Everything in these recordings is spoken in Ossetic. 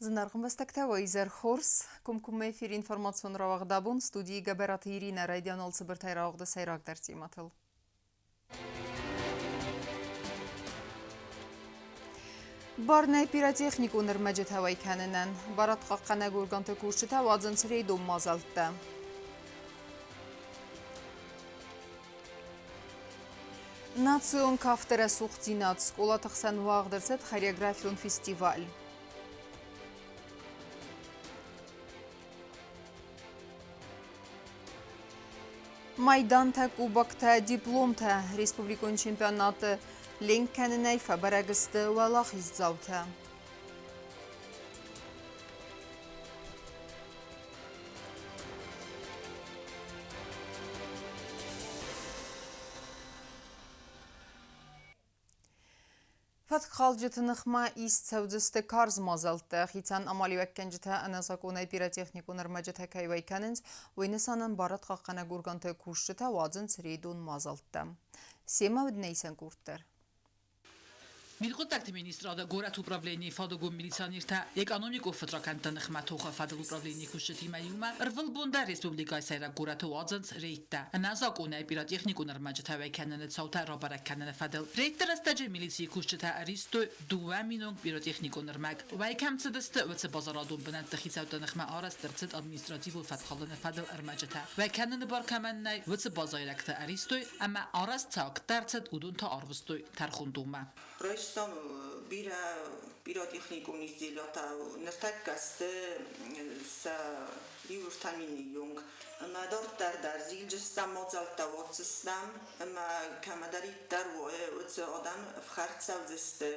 Зынаргъ ӕмбӕстӕгтӕ, уӕ изӕр хорз! Комкоммӕ эфиры информацион рауагъд абон студийы Гӕбӕраты Иринӕ райдиан алцыбыртӕй рауагъды сӕйрагдӕр темӕтыл. Бар нӕй пиротехникон ӕрмӕджытӕ уӕй кӕнынӕн. Барадхъахъхъӕнӕг органты кусджытӕ уадзынц рейдон мадзӕлттӕ. Национ кафты рӕсугъддзинад скъолаты хсӕн уагъд ӕрцыд хореографион фестиваль. Майдантӕ, кубоктӕ, дипломтӕ республикон чемпионаты ленк кӕнынӕй фӕбӕрӕг сты уӕлахиздзаутӕ. Фӕткхалджыты ныхмӕ ист цӕудзысты карз мадзӕлттӕ. Хицӕн амалиуӕггӕнджытӕ ӕнӕзакъонӕй пиротехникон ӕрмӕджытӕ кӕй уӕй кӕнынц, уый нысанӕн барадхъахъхъӕнӕг органты кусджытӕ уадзынц рейдон мадзӕлттӕ. Семӕ уыд нӕ исӕн къорд дӕр. Мидхъуыддӕгты министрады горӕты управленийы фадыгон милиционертӕ экономикон фыдракӕндты ныхмӕ тохы фӕдыл управленийы кусджытимӕ иумӕ ӕрвылбон дӕр республикӕйы сӕйраг горӕты уадзынц рейдтӕ ӕнӕзакъонӕй пиротехникон ӕрмӕджытӕ уӕй кӕныны цаутӕ рабӕрӕг кӕныны фӕдыл. Рейдты рӕстӕджы милицийы кусджытӕ ӕристой 2 000 пиротехникон ӕрмӕг. Уӕй кӕм цыдысты, уыцы базарадон бынӕтты хицӕутты ныхмӕ арӕзт ӕрцыд административон фӕткхалыны фӕдыл ӕрмӕджытӕ. Уӕй кӕныны бар кӕмӕн нӕй, уыцы базайрӕгтӕ ӕристой ӕмӕ арӕзт цы акттӕ ӕрцыд, уыдон та арвыстой тӕрхондонмӕ. Райстам бирӕ пиротехникон изделиятӕ. Ныртӕккӕ сты сӕ иу ӕртӕ мины онг. Ӕмӕ дарддӕр дӕр зилджыстӕм, мадзӕлттӕ уадздзыстӕм ӕмӕ кӕмӕдӕриддӕр уыцы адӕм ӕфхӕрд цӕудзысты.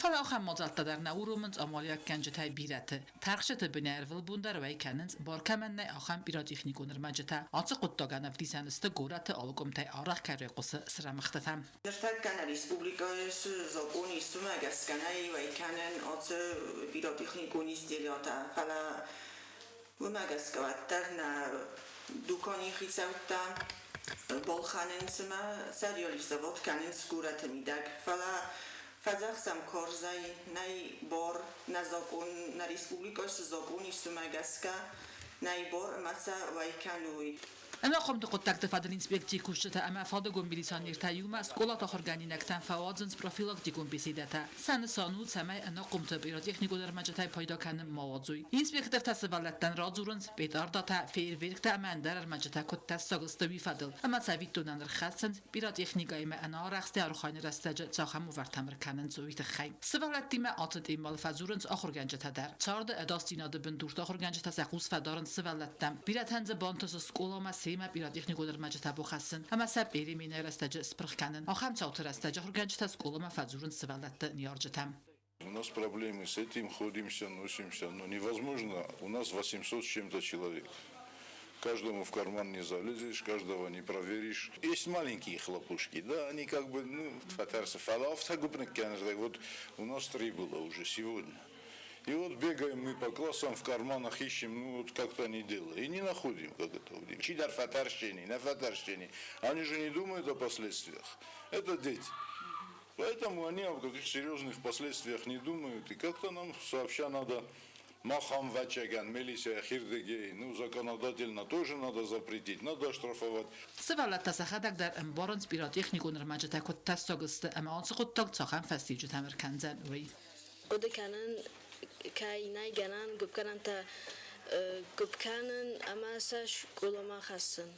Фӕлӕ ахӕм мадзӕлттӕ дӕр нӕ уромынц амалиуӕггӕнджытӕй бирӕты. Тӕрхджыты бынӕй ӕрвылбон дӕр уӕй кӕнынц, бар кӕмӕн нӕй, ахӕм пиротехникон ӕрмӕджытӕ. Ацы хъуыддагӕн ӕвдисӕн сты горӕты алы къуымтӕй арӕх кӕй райхъуысы срӕмыгъдтытӕ. Ныртӕккӕ нӕ республикӕйы цы закъон ис, уымӕ гӕсгӕ нӕй уӕй кӕнӕн ацы пиротехникон изделиятӕ, фӕлӕ уымӕ гӕсгӕ уӕддӕр нӕ дуканийы хицӕуттӕ балхӕнынц ӕмӕ сӕ реализовать кӕнынц горӕты мидӕг. Фӕлӕ фӕдзӕхсӕм карзӕй, нӕй бар нӕ закъон, нӕ республикӕйы цы закъон ис, уымӕ гӕсгӕ нӕй бар ӕмӕ сӕ уӕй кӕной. Ӕнахъомты хъуыддӕгты фӕдыл инспекцийы кусджытӕ ӕмӕ фадыгон милиционертӕ иумӕ скъолаты ахуыргӕнинӕгтӕн фӕуадзынц профилактикон беседӕтӕ. Сӕ нысан у, цӕмӕй ӕнахъомты пиротехникон ӕрмӕджытӕй пайда кӕнын ма уадзой. Инспектортӕ сывӕллӕттӕн радзурынц, петардатӕ, фейерверктӕ ӕмӕ ӕндӕр ӕрмӕджытӕ куыд тӕссаг сты, уый фӕдыл, ӕмӕ цӕвиттонӕн ӕрхӕцынц, пиротехникӕимӕ ӕнӕарӕхстӕй архайыны рӕстӕджы цахӕм уавӕртӕм ӕркӕнынц, уый тыххӕй. Сывӕллӕттимӕ ацы темӕйыл фӕдзурынц ахуыргӕнджытӕ дӕр. Царды ӕдасдзинады бындурты ахуыргӕнджытӕ сӕ хъус фӕдарынц сывӕллӕттӕм. Бирӕтӕн дзы бантысы скъоламӕ семӕ пиротехникон ӕрмӕджытӕ бахӕссын ӕмӕ сӕ переменӕйы рӕстӕджы спырх кӕнын. Ахӕм цауты рӕстӕджы ахуыргӕнджытӕ скъоламӕ фӕдзурынц сывӕллӕтты ныййарджытӕм. У нас проблемы с этим, ходимся, носимся, но невозможно, у нас 800 с чем-то человек. Каждому в карман не залезешь, каждого не проверишь. Есть маленькие хлопушки, да, они как бы, ну, вот у нас три было уже сегодня. И вот бегаем мы по классам, в карманах ищем, ну вот как-то не дело. И не находим, как это удивительно. Чидар фатарщини, на фатарщини. Они же не думают о последствиях. Это дети. Поэтому они о каких серьезных последствиях не думают. И как-то нам сообща надо махам вачаган, милиция, хирдегей, ну, законодательно тоже надо запретить, надо штрафовать. Сывӕллӕттӕ сӕхӕдӕг дӕр ӕмбарынц пиротехникон ӕрмӕджытӕ куыд тӕссаг сты ӕмӕ ацы хъуыддаг цахӕм фӕстиуджытӕм ӕркӕндзӕн, уый. Хъуыды кӕнын, кӕй нӕй гӕнӕн гуыпгӕнӕнтӕ гуыпп кӕнын ӕмӕ сӕ скъоламӕ хӕссын.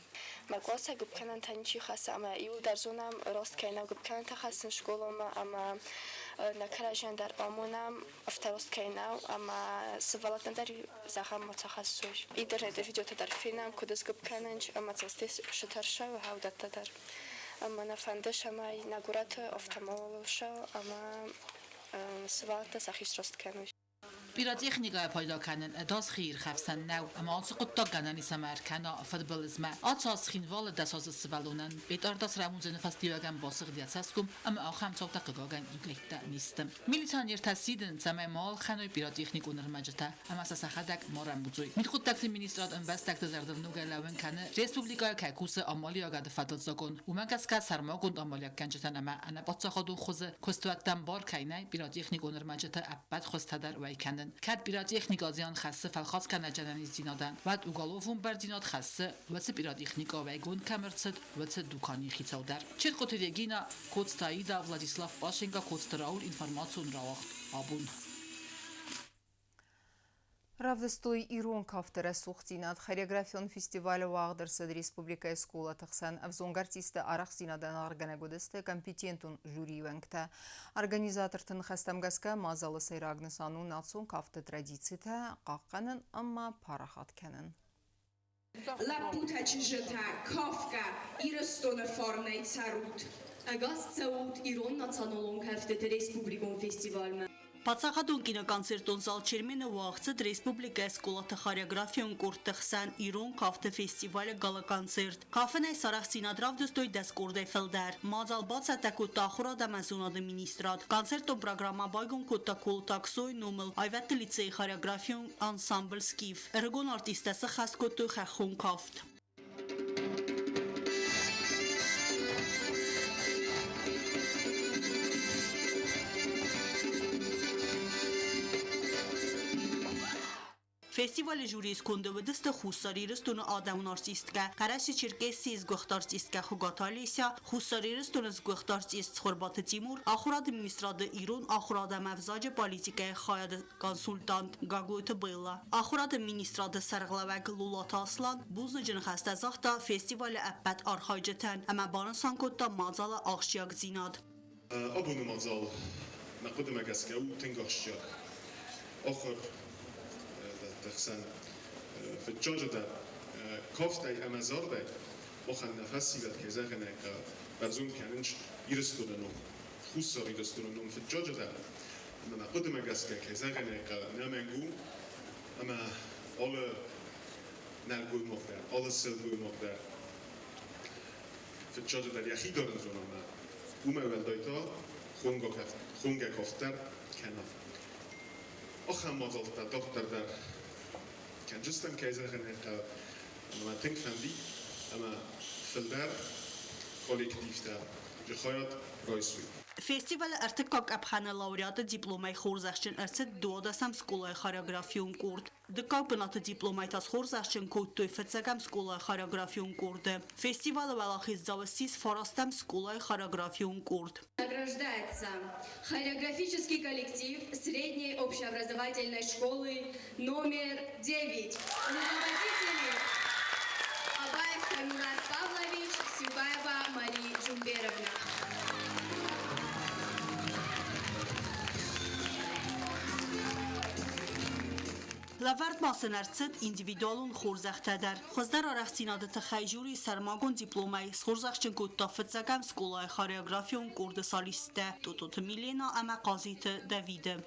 Мӕ къласӕй гуыппгӕнӕнтӕ ничи хӕссы ӕмӕ иуылдӕр зонӕм, раст кӕй нӕу гуыппгӕнӕнтӕ хӕссын скъоламӕ ӕмӕ нӕ кӕрӕдзийӕн дӕр амонӕм, афтӕ раст кӕй нӕу ӕмӕ сывӕллӕттӕн дӕр зӕгъӕм мацы хӕссой. Интернеты видеотӕ дӕр фенӕм, куыд сгуыпп кӕнынц ӕмӕ цӕстӕй цы тӕрсы, уыдӕттӕ дӕр. Ӕмӕ нӕ фӕнды, цӕмӕй нӕ горӕты афтӕ ма уа ӕмӕ сывӕллӕттӕ сӕхи сраст кӕной. Пиротехникӕйӕ пайда кӕнын ӕдас хиирхӕфсӕн нӕу, ӕмӕ ацы хъуыддаг гӕнӕн ис ӕмӕ ӕркӕна фыдбылызмӕ. Ацы аз Цхинвалы 10 азы сывӕллонӕн Бетъарда срӕмудзыны фӕстиуӕгӕн басыгъд йӕ цӕсгом ӕмӕ ахӕм цаутӕ хъыгагӕн иугӕйттӕ не сты. Милиционертӕ сидынц, цӕмӕй ма ӕлхӕной пиротехникон ӕрмӕджытӕ ӕмӕ сӕ сӕхӕдӕг ма рӕмудзой. Мидхъуыддӕгты министрад ӕмбӕстӕгты зӕрдыл ногӕй лӕууын кӕны, республикӕйы кӕй кусы амалиуӕгады фӕдыл закъон, уымӕ гӕсгӕ сӕрмагонд амалиуӕггӕнджытӕн ӕмӕ ӕнӕпаддзахадон хуызы куыстуӕттӕн бар кӕй нӕй пиротехникон ӕрмӕджыты ӕппӕт хуызтӕ дӕр уӕй кӕнын. кӕнын. Кӕд пиротехникӕ зиан хӕссы фӕлхасгӕнӕджы ӕнӕниздзинадӕн, уӕд уголовон бӕрндзинад хӕссы, уыцы пиротехникӕ уӕйгонд кӕм ӕрцыд, уыцы дуканийы хицау дӕр. Чертхъоты Регина, Коцты Аида, Владислав Пашенко, Коцты Рауль, информацион рауагъд «Абон». Равдыстой ирон кафты рӕсугъддзинад. Хореографион фестивалы уагъд ӕрцыд республикӕйы скъолаты хсӕн. Ӕвзонг артистты арӕхстдзинадӕн аргъгӕнӕг уыдысты компетентон жюрийы уӕнгтӕ. Организаторты ныхӕстӕм гӕсгӕ, мадзалы сӕйраг нысан у национ кафты традицитӕ хъахъхъӕнын ӕмӕ парахат кӕнын. Лӕппутӕ, чызджытӕ, кафгӕ, Ирыстоны фарнӕй цӕрут! Ӕгас цӕут ирон националон кӕфтыты республикон фестивальмӕ! Паддзахадон киноконцертон зал Чермены уагъд цыд республикӕйы скъолаты хореографион къордты хсӕн ирон кафты фестивалы гала-концерт. Кафынӕй сарӕхстдзинад равдыстой 10 къордӕй фылдӕр. Мадзал бацӕттӕ кодта ахуырад ӕмӕ зонады министрад. Концертон программӕ байгом кодта Колыты Аксойы номыл аивӕдты лицейы хореографион ансамбль «Скиф». Ӕрыгон артисттӕ сыххӕст кодтой хӕххон кафт. Фестивалы жюрийы сконды уыдысты Хуссар Ирыстоны адӕмон артисткӕ, Хъӕрӕсе-Черкессийы сгуыхт артисткӕ Хуыгаты Олеся, Хуссар Ирыстоны сгуыхт артист Цхуырбаты Тимур, ахуырады министрады ирон ахуырад ӕмӕ ӕвзаджы политикӕйы хайады консультант Гаглойты Белла, ахуырады министрады сӕргълӕууӕг Лулаты Аслан бузныджы ныхӕстӕ загъта фестивалы ӕппӕт архайджытӕн ӕмӕ банысан кодта мадзалы ахсджиагдзинад. Абоны мадзал, мӕ хъуыдымӕ гӕсгӕ, у тынг ахсджиаг. Ахуыр хсӕн фыццаджыдӕр кафтӕй ӕмӕ зардӕй махӕн нӕ фӕсивӕд, кӕй зӕгъын ӕй хъӕуы, бӕрзонд кӕнынц Ирыстоны ном, Хуссар Ирыстоны ном фыццаджыдӕр. Ӕмӕ мӕ хъуыдымӕ гӕсгӕ, кӕй зӕгъын ӕй хъӕуы, ӕнӕмӕнг у, ӕмӕ алы нӕлгоймаг дӕр, алы сылгоймаг дӕр фыццаджыдӕр йӕхи дарын зона ӕмӕ уымӕй уӕлдай та хонгӕ кафт дӕр кӕна. Ахӕм мадзӕлттӕ дарддӕр дӕр кӕнджыстӕм, кӕй зӕгъын ӕй хъӕуы, ӕмӕ мӕ тынг фӕндид, ӕмӕ фылдӕр коллективтӕ хайад райсой. Фестивалы ӕртыккаг къӕпхӕны лауреаты дипломӕй хорзӕхджын ӕрцыд 12-ӕм скъолайы хореографион къорд. Дыккаг бынаты дипломӕй та схорзӕхджын кодтой фыццӕгӕм скъолайы хореографион къорды. Фестивалы уӕлахиздзау ссис фарастӕм скъолайы хореографион къорд. Награждается хореографический коллектив средней общеобразовательной школы номер 9. Руководители Абаев Таймураз Павлович, Сюбаева Мария Джумберовна. Лӕвӕрд ма сын ӕрцыд индивидуалон хорзӕхтӕ дӕр. Хуыздӕр арӕхстдзинады тыххӕй жюри сӕрмагонд дипломӕй схорзӕхджын кодта фыццӕгӕм скъолайы хореографион къорды солисттӕ Тототы Милена ӕмӕ Хъазиты Давиды.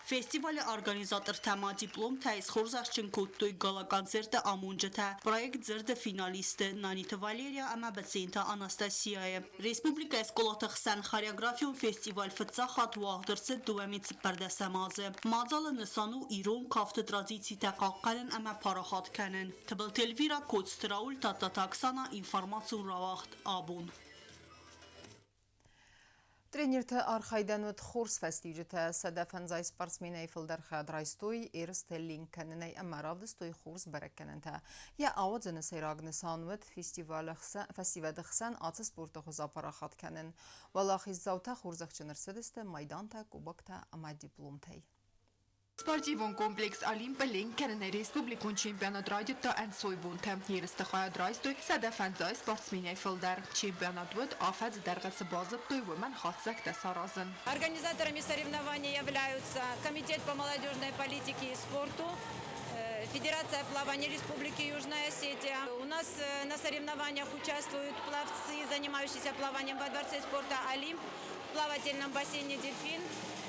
Фестивалы организатортӕ ма дипломтӕй схорзӕхджын кодтой гала-концерты амонджытӕ, проект «Дзырды» финалисты Наниты Валерия ӕмӕ Бӕценты Анастасияйы. Республикӕйы скъолаты хсӕн хореографион фестиваль фыццаг хатт уагъд ӕрцыд 2014 азы. Мадзалы нысан у ирон кафты традицитӕ хъахъхъӕнын ӕмӕ парахат кӕнын. Тыбылты Эльвира, Коцты Рауль, Тадтаты Оксана, информацион рауагъд «Абон». Тренерты архайдӕн уыд хорз фӕстиуджытӕ. 150 спортсменӕй фылдӕр хайад райстой ерысты ленк кӕнынӕй ӕмӕ равдыстой хорз бӕрӕггӕнӕнтӕ. Йӕ ауадзыны сӕйраг нысан уыд фӕсивӕды хсӕн ацы спорты хуыз апарахат кӕнын. Уӕлахиздзаутӕ хорзӕхджын ӕрцыдысты майдантӕ, кубоктӕ ӕмӕ дипломтӕй. Спортивон комплекс «Олимп» ленк кӕнынӕй республикон чемпионат райдыдта ӕнцойбонтӕ. Ерысты хайад райстой 150 спортсменӕй фылдӕр. Чемпионат уыд афӕдзы дӕргъы цы базыдтой, уымӕн хатдзӕгтӕ саразын. Организаторами соревнований являются Комитет по молодежной политике и спорту, Федерация плавания Республики Южная Осетия. У нас на соревнованиях участвуют пловцы, занимающиеся плаванием во Дворце спорта «Олимп», в плавательном бассейне «Дельфин»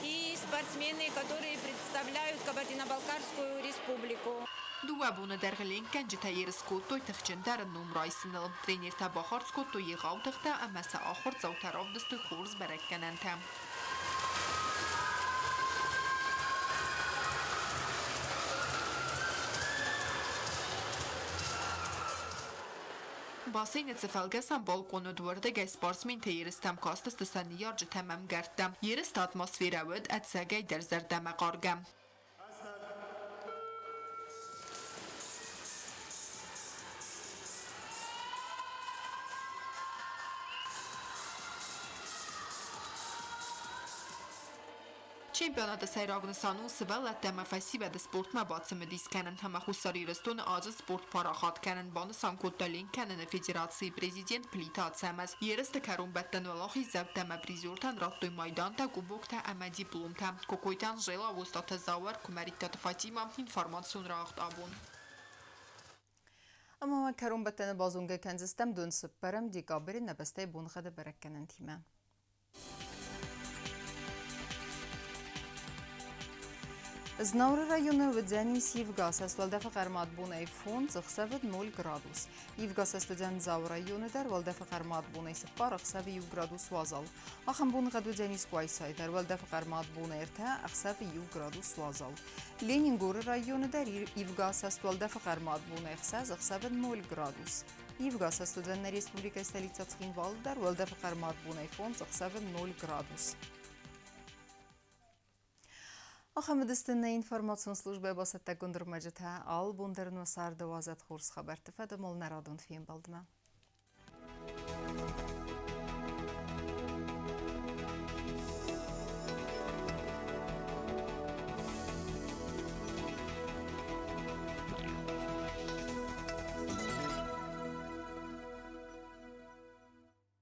и спортсмены, которые представляют Кабардино-Балкарскую республику. Дыууӕ боны дӕргъы ленкгӕнджытӕ ерыс кодтой тыхджындӕры ном райсыныл. Тренертӕ бахардз кодтой егъау тыхтӕ ӕмӕ сӕ ахуырдзаутӕ равдыстой хорз бӕрӕггӕнӕнтӕ. Бассейны цы фӕлгӕсӕн балкъон уыд, уырдыгӕй спортсментӕ ерыстӕм кастысты сӕ ныййарджытӕ ӕмӕ ӕмгӕрттӕ. Ерысты атмосферӕ уыд ӕцӕгӕйдӕр зӕрдӕмӕхъаргӕ. Чемпионаты сӕйраг нысан у сывӕллӕттӕ ӕмӕ фӕсивӕды спортмӕ бацымыдис кӕнын ӕмӕ Хуссар Ирыстоны азы спорт парахат кӕнын, банысан кодта ленк кӕныны федерацийы президент Плиты Ацӕмӕз. Ерысты кӕронбӕттӕн уӕлахиздзаутӕ ӕмӕ призертӕн радтой майдантӕ, кубоктӕ ӕмӕ дипломтӕ. Кокойты Анжела, Остъаты Зауыр, Куымӕридтаты Фатимӕ, информацион рауагъд абон. Ӕмӕ ма кӕронбӕттӕны базонгӕ кӕндзыстӕм дон цыппӕрӕм декабры нӕ бӕстӕйы боныгъӕды бӕрӕггӕнӕнтимӕ. Знауыры районы уыдзӕнис ивгӕ уӕлдӕфы хъӕрмад бонӕй 5, ӕхсӕвы 0 градус. Ивгӕ уыдзӕн Дзауы районы дӕр, уӕлдӕфы хъӕрмад бонӕй 4, ӕхсӕвы 1 градус уазал. Ахӕм боныгъӕд уыдзӕнис Къуайсайы дӕр, уӕлдӕфы хъӕрмад бонӕй 3, ӕхсӕвы 1 градус уазал. Ленингоры районы дӕр ивгӕ уӕлдӕфы хъӕрмад бонӕй 6, ӕхсӕвы 0 градус. Ивгӕ уыдзӕн нӕ республикӕйы столицӕ Цхинвалы дӕр, уӕлдӕфы хъӕрмад бонӕй 5, ӕхсӕвы 0 градус. Ахӕм уыдысты нӕ информацион службӕйы бацӕттӕгонд ӕрмӕджытӕ. Алы бон дӕр нӕ царды уадзӕд хорз хабӕртты фӕдыл нӕ радон фембӕлдмӕ.